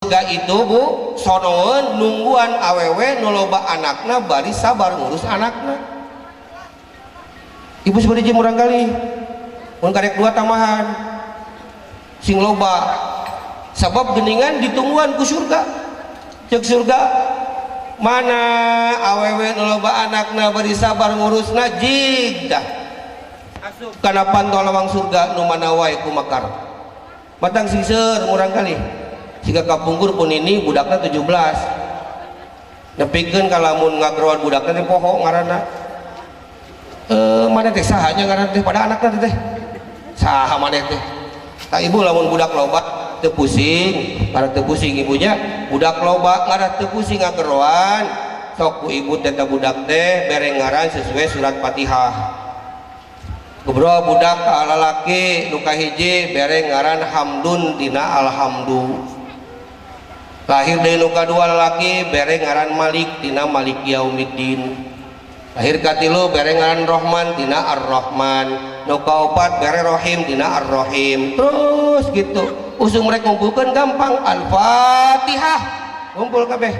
Surga itu, Bu, sonoeun nungguan awewe nu loba anakna bari sabar ngurus anakna. Ibu seperti murang kali mun karek dua tambahan sing loba, sabab geningan ditungguan ku surga. Cek surga, mana awewe nu loba anakna bari sabar ngurusna? Jig dah kana pantol lawang surga, nu mana wae ku makar matang sing seur. Murang kali jika kapungkur pun ini budakna 17, nepikeun kalamun ngageroan budakna teh poho ngaranna. Eh, mana teh, sahanya ngaran teh pada anakna teh, saha mana teh? Tak, Ibu, lamun budak loba teu pusing, ngarah teu pusing ibunya. Budak loba ngarah teu pusing ngageroan, sok ku ibu teh budak teh bere ngaran sesuai surat Fatihah. Gebro budak lalaki nu kahiji bere ngaran Hamdun tina alhamdu. Lahir dari nu kadua lalaki bere ngaran Malik tina Malik Yaumiddin. Lahir katilu bere ngaran Rohman tina Ar-Rahman. Nu kaopat bere Rohim tina Ar-Rohim. Terus gitu usung mereka ngumpulkan gampang, Al-Fatihah ngumpul kabeh.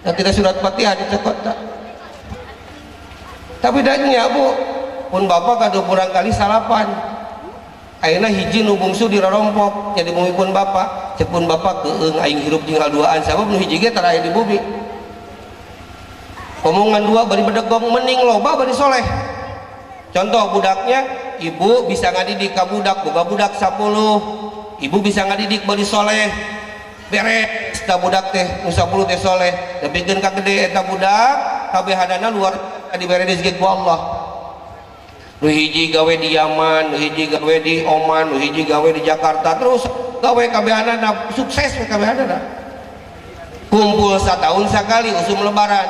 Nah, tidak surat Fatihah dicokot tak. Tapi nya, Bu, pun bapak kado kurang kali salapan. Ayeuna hiji nu bungsu dirorompok jadi bumi pun bapak. Cek pun bapak, "Keung aing hirup tinggal duaan," sabab nu hiji ge tara aya di bumi. Omongan dua bari bedegong, mending loba bari soleh. Contoh budaknya, ibu bisa ngadidik ka budak, boga budak 10, ibu bisa ngadidik bari soleh, beres ta budak teh nu 10 teh soleh. Nepikeun ka gede eta budak kabehanana luar dibere rezeki ku Allah. Nu hiji gawe di Yaman, nu hiji gawe di Oman, nu hiji gawe di Jakarta, terus gawe kabehanana sukses we kabehanana. Kumpul setahun sekali usum Lebaran,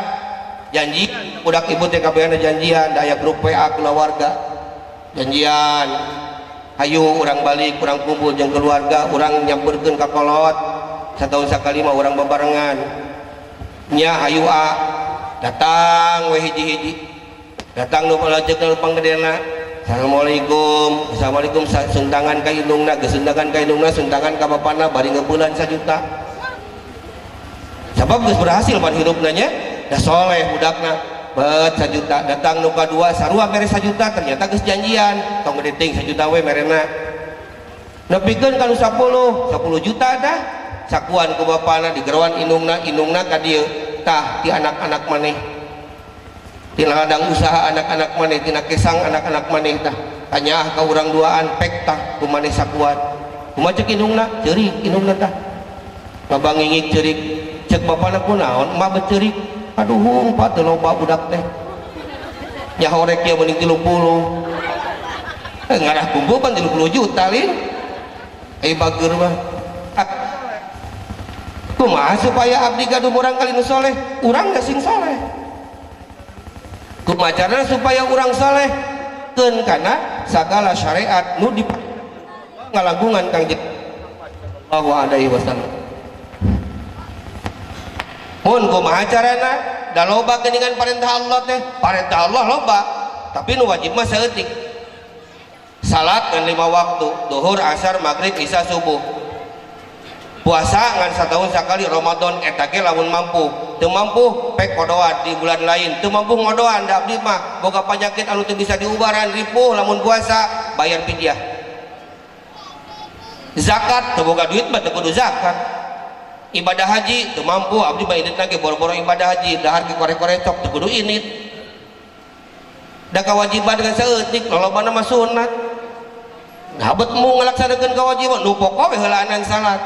janji budak ibu teh kabehanana, janjian daya grup WA keluarga, janjian, "Hayu urang balik, urang kumpul jeung keluarga, urang nyamperkeun ka kolot, setahun sekali mah urang bebarengan nya, hayu a." Datang we hiji-hiji, datang nu palajek nu panggedena, "Assalamualaikum, assalamualaikum." Suntangan ka indungna, geus suntangan ka indungna, suntangan ka bapana, bari ngeupelan 1 juta, sabab geus berhasil pan hirupna nya, dah soleh budakna. Bet 1 juta. Datang nu kadua, sarua mere 1 juta. Ternyata geus janjian, tong gede ting, 1 juta we merena. Nepikeun ka nu 10, 10 juta dah. Sakuan ku bapana, digeroan indungna, indungna ka dieu, "Tah, ti anak-anak maneh, tina ladang usaha anak-anak maneh, tina kesang anak-anak maneh, tah tanya ka urang duaan, pek tah ku maneh sakuan." Kumaha cek indungna? Ceurik indungna tah, ngabangingik ceurik. Cek bapana, "Kunaon, Emak, beceurik?" "Aduh, Pak, teu loba budak teh nyahorek ieu, mending 30." Eh, ngarah kumpul kan 30 juta lin. Eh, bager mah. Kumaha supaya abdi gaduh murang kali nu soleh? Urang gak sing soleh. Kumaha carana supaya urang soleh? Keun kana sagala syariat nu di ngalagungan Kangjeng Sallallahu alaihi wasallam. Mun kumaha carana? Da loba geuningan perintah Allah teh. Perintah Allah loba, tapi nu wajib mah saeutik. Salat ngan lima waktu, duhur, asar, maghrib, isya, subuh. Puasa ngan setahun sekali, Ramadan, eta ge lamun mampu. Teu mampu pek qodoan di bulan lain. Teu mampu ngodoan, da abdi mah boga penyakit anu teu bisa diubaran, ripuh lamun puasa, bayar fidyah. Zakat, teu boga duit mah teu kudu zakat. Ibadah haji teu mampu, abdi mah inditna ge boro-boro ibadah haji, dahar ge korek-korek teu kudu indit. Da kewajiban dengan saeutik, lolobana mah sunat. Nah, bet mu ngalaksanakeun kewajiban nu pokok we heulaanan salat.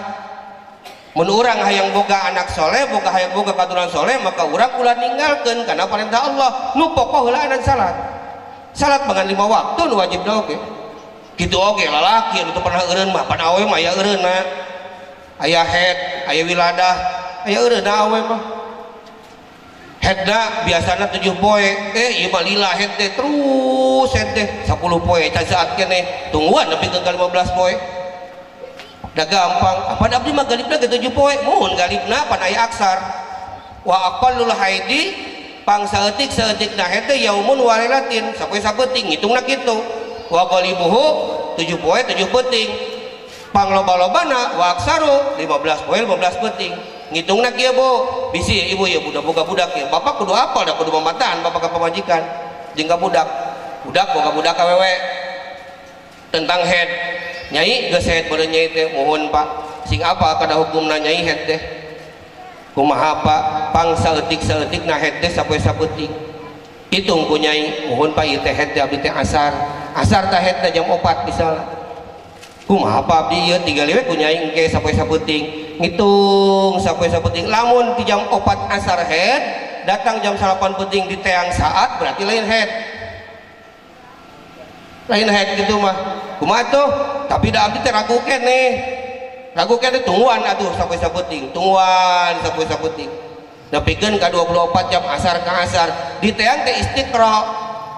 Mun urang hayang boga anak soleh, boga hayang boga katurunan soleh, maka urang ulah ninggalkeun kana perintah Allah nu pokok, heulaanan salat. Salat dengan lima waktu nu wajib oge kitu oge. Lalaki anu teu pernah eureun mah, pan awe mah aya eureunna, aya head, aya wiladah, aya eureunna awe mah. Headna biasana 7 poe, eh, ieu mah lila head teh, terus head teh 10 poe can saat keneh, tungguan nepi ka 15 poe. Da gampang, apa abdi mah galibna ge 7 poe. Mun galibna pan aya aksar wa aqallul haidi, pang saeutik saeutikna haid teh yaumun wa lailatin, sapoe sapeuting, ngitungna kitu. Wa qalibuhu 7 poe 7 peuting. Pangloba-lobana wa aksaru 15 poe 15 peuting. Ngitungna kieu Bu, bisi ibu ya budak boga budak ya. Bapak kudu apal da kudu mamatahan bapak ka pamajikan jeung ka budak. Budak boga budak awewe tentang head. Nyai geus head beureun nyai teh mohon Pak. Sing apa kada hukumna nyai head teh? Kumaha Pak? Pang saeutik-saeutik na head teh sapoe sapeuting. Hitung ku nyai, mohon Pak ieu teh head teh abdi teh asar. Asar tah head teh jam 4 misalna. Kumaha Pak abdi ieu tinggal we ku nyai engke sapoe sapeuting. Ngitung sapoe sapeuting lamun di jam 4 asar head datang jam 8 peuting di teang saat berarti lain head. Lain head gitu mah. Kumaha tuh? Tapi da abdi teh ragu keneh. Ragu keneh tungguan atuh sapoe sapeuting, tungguan sapoe sapeuting. Nepikeun ka 24 jam asar ka asar di teang teh istiqra.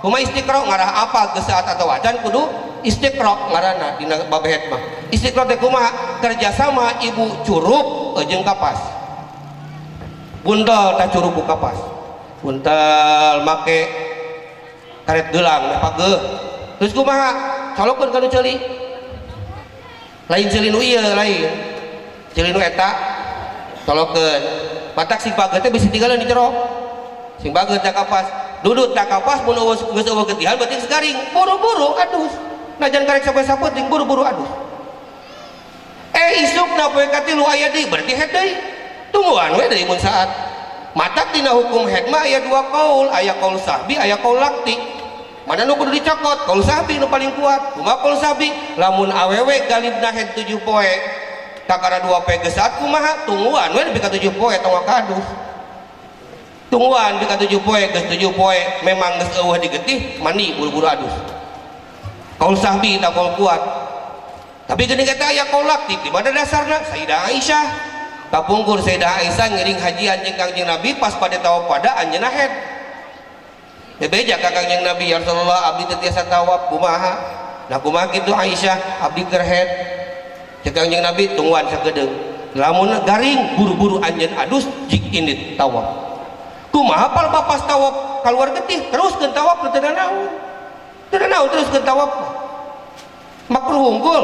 Kumaha istiqra ngarah apa geus saat atau acan kudu istiqra ngaranna dina bab head mah. Istiqra teh kumaha? Kerjasama ibu curup jeung kapas. Buntel tah curup ku kapas. Buntel make karet gelang meh pageuh. Terus kumaha? Colokeun ka nu ceuli. Lain ceuli nu ieu lain. Ceuli nu eta colokeun. Matak sing pageuh teh bisi tinggalan di jero. Sing pageuh teh kapas. Dudut tah kapas mun eueuh geus eueuh getihan berarti geus garing. Buru-buru adus. Najan karek sampai saputing buru-buru adus. Isukna poe katilu aya deui berarti head deui. Tungguan we deui mun saat. Matak dina hukum head mah aya dua kaul, aya kaul sahbi, aya kaul lakti. Mana nu kudu dicokot? Kaul sahbi nu paling kuat. Kumaha kaul sahbi? Lamun awewe galibna head 7 poe, kakara 2 poe geus saat kumaha? Tungguan we nepi ka 7 poe tong kadus. Tungguan nepi ka 7 poe, geus 7 poe memang geus eueuh digetih, mandi buru-buru adus. Kaul sahbi tak kaul kuat. Tapi geuning eta aya kaul lakti, di mana dasarna? Sayyidah Aisyah. Kapungkur Sayyidah Aisyah ngiring hajian jeung Kangjeng Nabi pas pada tawaf pada anjeunna head. Bebeja ka Kangjeng Nabi, ya Rasulullah abdi teu tiasa tawaf kumaha? Nah kumaha kitu Aisyah abdi keur head. Cek Kangjeng Nabi tungguan sakedeung. Lamun garing buru-buru anjeun adus jik indit tawaf. Kumaha pal bapas tawaf keluar getih teruskeun tawaf teu naon. Teu naon teruskeun tawaf. Makruh unggul.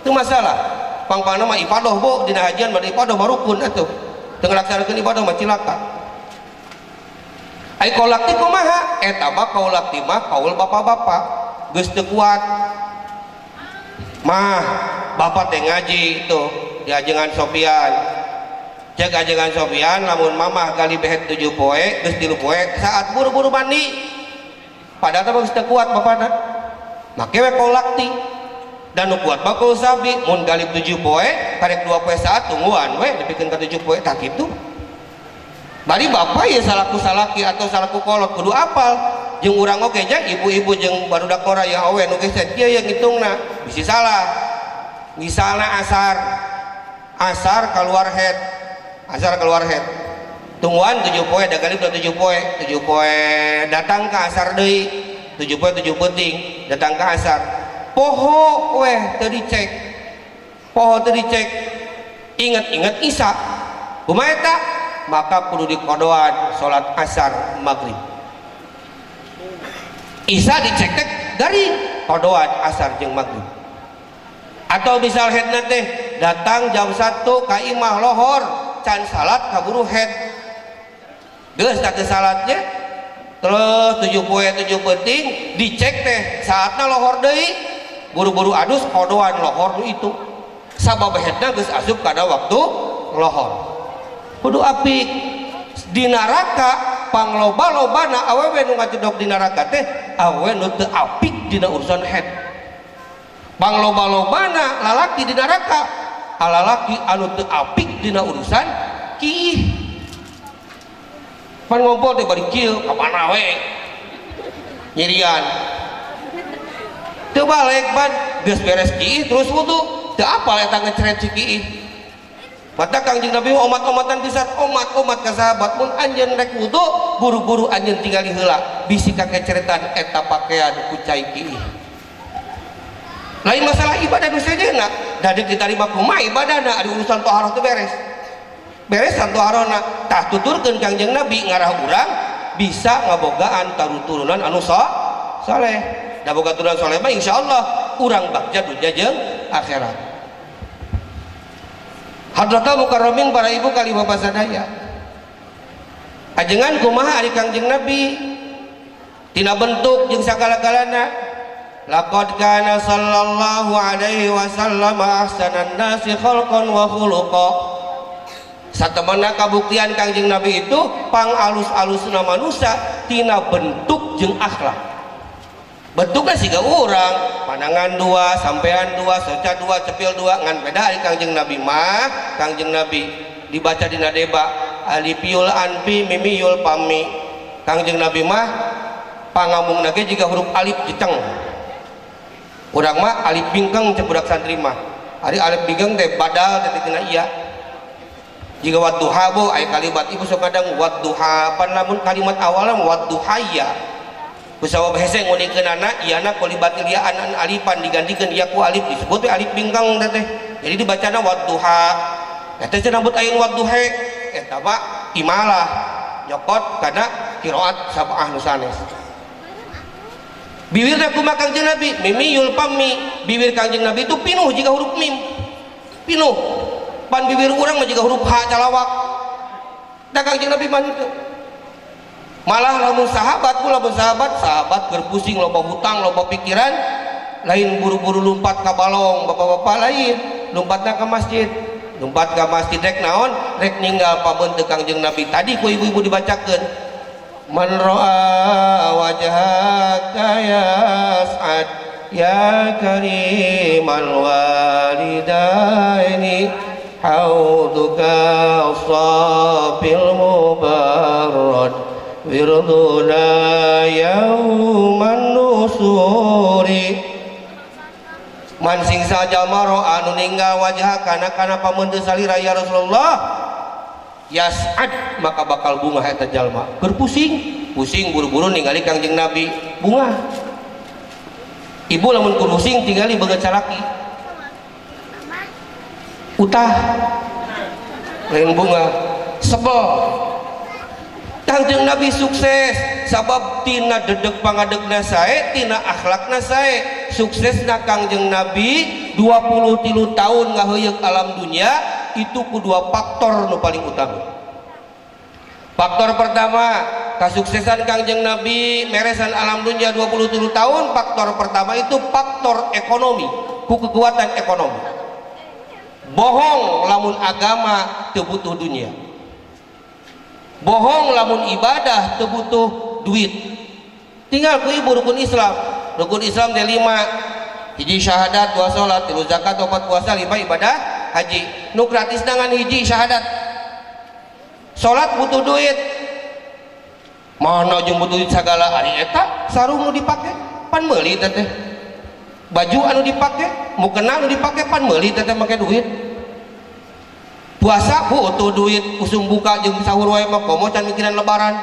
Teu masalah. Pang-pangna mah ibadah bu dina hajian mah ibadah mah rukun atuh. Teu ngalaksanakeun ibadah mah cilaka. Ai kaul lakti kumaha? Eta mah kaul lakti mah kaul bapak-bapak geus teu kuat. Mah bapak teh ngaji tuh di ajengan Sofian. Cek ajengan Sofian lamun mamah gali behet 7 poe geus 3 poe saat buru-buru mandi. Padahal teh geus teu kuat bapana. Make we kaul lakti. Dan nu kuat mah kaul sabi mun galib 7 poe karek 2 poe saat tungguan we dipikeun ka 7 poe tah kitu. Bari bapak ya salaku salaki atau salaku kolot kudu apal jeung urang oge nya ibu-ibu jeung barudak ora ya awe nu geus kieu yang ngitungna bisi salah. Misalna asar asar keluar head, asar keluar head. Tungguan 7 poe da galib 7 poe, 7 poe datang ke asar deui, 7 poe 7 peuting datang ke asar. Poho weh teu dicek. Poho teu dicek. Ingat-ingat Isya. Kumaha eta? Maka kudu dikodoan salat asar maghrib. Isya dicek teh garing kodoan asar jeung maghrib. Atau misal headna teh datang jam 1 ka imah lohor can salat kaburu head. Geus teh salatnya terus 7 poe 7 peuting dicek teh saatna lohor deui buru-buru adus kodoan lohor nu itu. Sabab headna geus asup kana waktu lohor. Kudu apik di neraka pangloba-lobana awewe nu ngajedog di neraka teh awewe nu teu apik dina urusan head. Pangloba-lobana lalaki di neraka alalaki anu teu apik dina urusan kiih. Pan ngompol teh bari kieu ka mana we nyirian. Teu balik pan geus beres kiih terus wudu teu apal eta ngecret si kiih. Mata Kangjeng Nabi omat-omatan pisan, omat-omat ka sahabat mun anjeun rek wudu buru-buru anjeun tingali heula bisi kakeceretan eta pakaian ku cai kiih. Lain masalah ibadah nu sejenna, da diterima kumaha ibadahna ari urusan toharoh teu beres. Beresan toharona tah tuturkeun Kangjeng Nabi ngarah urang bisa ngabogaan taruturunan anu saleh. Da boga turunan saleh mah insyaallah urang bagja dunya jeung akhirat. Hadratal mukarramin, para ibu kali bapak sadaya, ajengan kumaha ari Kangjeng Nabi tina bentuk jeung sagala-galana? Laqad kana sallallahu alaihi wasallam ahsanan nasi khalqan wa khuluqa. Satemena kabuktian Kangjeng Nabi itu pang alus-alusna manusia tina bentuk jeung akhlak. Bentuknya siga urang, panangan dua, sampean dua, soca dua, cepil dua, ngan beda ari Kangjeng Nabi mah. Kangjeng Nabi dibaca dina deba, alifiyul anfi mimiyul fami. Kangjeng Nabi mah pangamungna ge jiga huruf alif jeceng. Urang mah alif bingkeng cek budak santri mah. Ari alif bingkeng teh badal teh tina iya. Jiga wadduha, bu, aya kalimat ibu sok kadang wadduha, pan lamun kalimat awalna wadduhaya. Kusabab hese ngunikeunana iyana kulibatil ya an alifan digantikeun ya ku alif, disebut we alif bingkeng teh. Jadi dibacana wadduha. Eta cenah rambut aya wadduhe, eta mah imalah nyokot karena qiraat sab'ah nu sanes. Bibirna kumaha Kangjeng Nabi? Mimiyul fami. Bibir Kangjeng Nabi itu pinuh jiga huruf mim, pinuh. Pan bibir urang mah jiga huruf H calawak. Da Kangjeng Nabi mah itu malah lamun sahabat pun, lamun sahabat, sahabat keur pusing, loba hutang, loba pikiran, lain buru-buru lompat ka balong, bapak-bapak, lain, lompatna ke masjid. Lompat ke masjid rek naon? Rek ninggal pabentuk Kangjeng Nabi. Tadi ku ibu-ibu dibacakeun, man ra'a wajhaka yas'ad ya karimal walidaini hauduka safil mubarrad wirduna yauman nusuri. Man sing saja ro'a anu ninggal wajah kana kana pameunteun salira ya Rasulullah, yas'ad maka bakal bunga eta jalma. Keur pusing pusing, buru-buru ningali Kangjeng Nabi, bunga. Ibu lamun keur pusing tingali beungeut salaki, utah, lain bunga, sebel. Kangjeng Nabi sukses sabab tina dedek pangadegna sae, tina akhlakna sae. Suksesna Kangjeng Nabi 23 tahun ngaheuyeuk alam dunia itu ku dua faktor nu paling utama. Faktor pertama kesuksesan Kangjeng Nabi meresan alam dunia 23 tahun, faktor pertama itu faktor ekonomi, ku kekuatan ekonomi. Bohong lamun agama teu butuh dunia, bohong lamun ibadah teu butuh duit. Tinggal ku ibu rukun Islam. Rukun Islam teh lima: hiji syahadat, dua sholat, tilu zakat, opat puasa, lima ibadah haji. Nu gratis dengan hiji syahadat. Sholat butuh duit? Mana jeung butuh duit sagala. Ari eta sarung nu dipake pan meuli teh, baju anu dipake, mukena anu dipake pan meuli teh make duit. Puasa butuh duit? Usum buka jeung sahur wae mah komo can mikiran lebaran.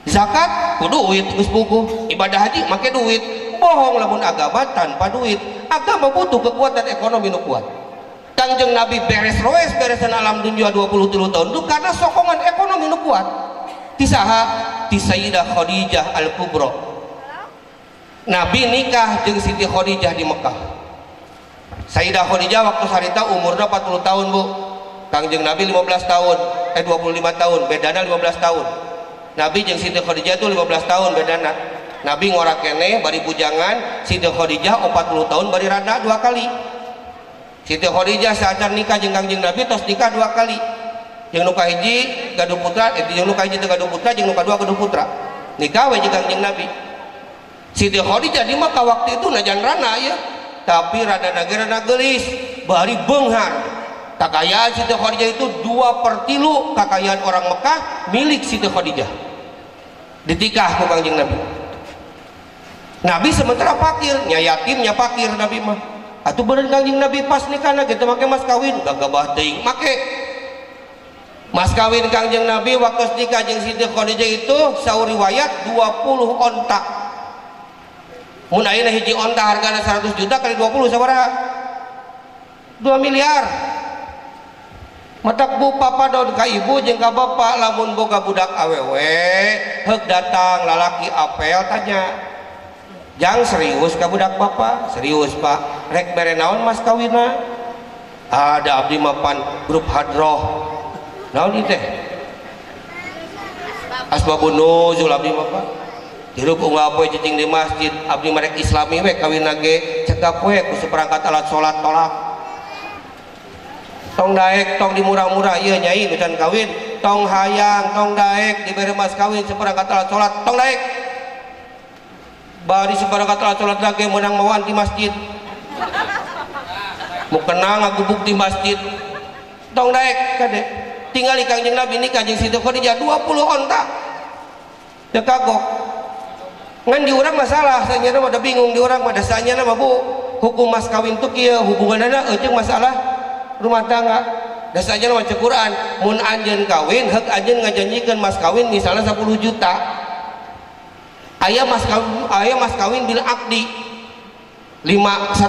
Zakat ku duit geus buku. Ibadah haji make duit. Bohong lamun agama tanpa duit. Agama butuh kekuatan ekonomi nu kuat. Kangjeng Nabi beres roes beresan alam dunia 23 tahun itu karena sokongan ekonomi nu kuat. Ti saha? Ti Sayyidah Khadijah Al-Kubra. Nabi nikah jeung Siti Khadijah di Mekah. Sayyidah Khadijah waktu harita umurnya 40 tahun, bu. Kangjeng Nabi 15 tahun, eh, 25 tahun, bedana 15 tahun. Nabi jeung Siti Khadijah itu 15 tahun bedana. Nabi ngora keneh bari bujangan, Siti Khadijah 40 tahun bari randa dua kali. Siti Khadijah saat nikah jeung Kangjeng Nabi tos nikah dua kali. Jeung nu kahiji gaduh putra, eh, jeung nu kahiji teu gaduh putra, jeung nu kadua gaduh putra. Nikah we jeung Kangjeng Nabi. Siti Khadijah di Makkah waktu itu najan randa ya, tapi rada rada gelis bari beunghar. Kakayaan Siti Khadijah itu 2/3 kakayaan orang Mekah milik Siti Khadijah. Ditikah ku Kangjeng Nabi. Nabi sementara fakir, nya yatim nya fakir Nabi mah. Atuh beureun Kangjeng Nabi pas nikahna gitu make mas kawin gagabah teuing, make mas kawin Kangjeng Nabi waktu nikah jeung Siti Khadijah itu saur riwayat 20 onta. Mun ayeuna hiji onta hargana 100 juta, kali 20 sabaraha? 2 miliar. Matak bu papadon ka ibu jeung ka bapak, lamun boga budak awewe heuk datang lalaki apel, tanya, "Jang, serius ka budak bapak?" "Serius, Pak." "Rek bere naon mas kawinna?" Ada abdi mapan grup hadroh, naon ieu teh, asbabun nuzul. Abdi mah hirup unggal poe cicing di masjid, abdi merek islami we kawin ge, cekap we ku seperangkat alat salat. Tolak, tong daek, tong dimurah-murah ieu nyai nu can kawin. Tong hayang, tong daek dibere mas kawin seperangkat alat salat, tong daek. Bari seperangkat alat salat lagi menang mawaan di masjid, mau kenang ngagubuk di masjid, tong daek. Kade, tinggali Kangjeng Nabi nikah jeung Siti Khadijah 20 onta, teu kagok. Ngan di urang masalah sanyana mah, da bingung di urang mah, da sanyana mah, Bu, hukum mas kawin tuh kieu hubunganna euceung masalah rumah tangga. Da sanyana mah cek Quran, mun anjeun kawin, heuk anjeun ngajanjikeun mas kawin misalnya 10 juta. Aya mas kawin, aya mas kawin bil aqdi 5,5.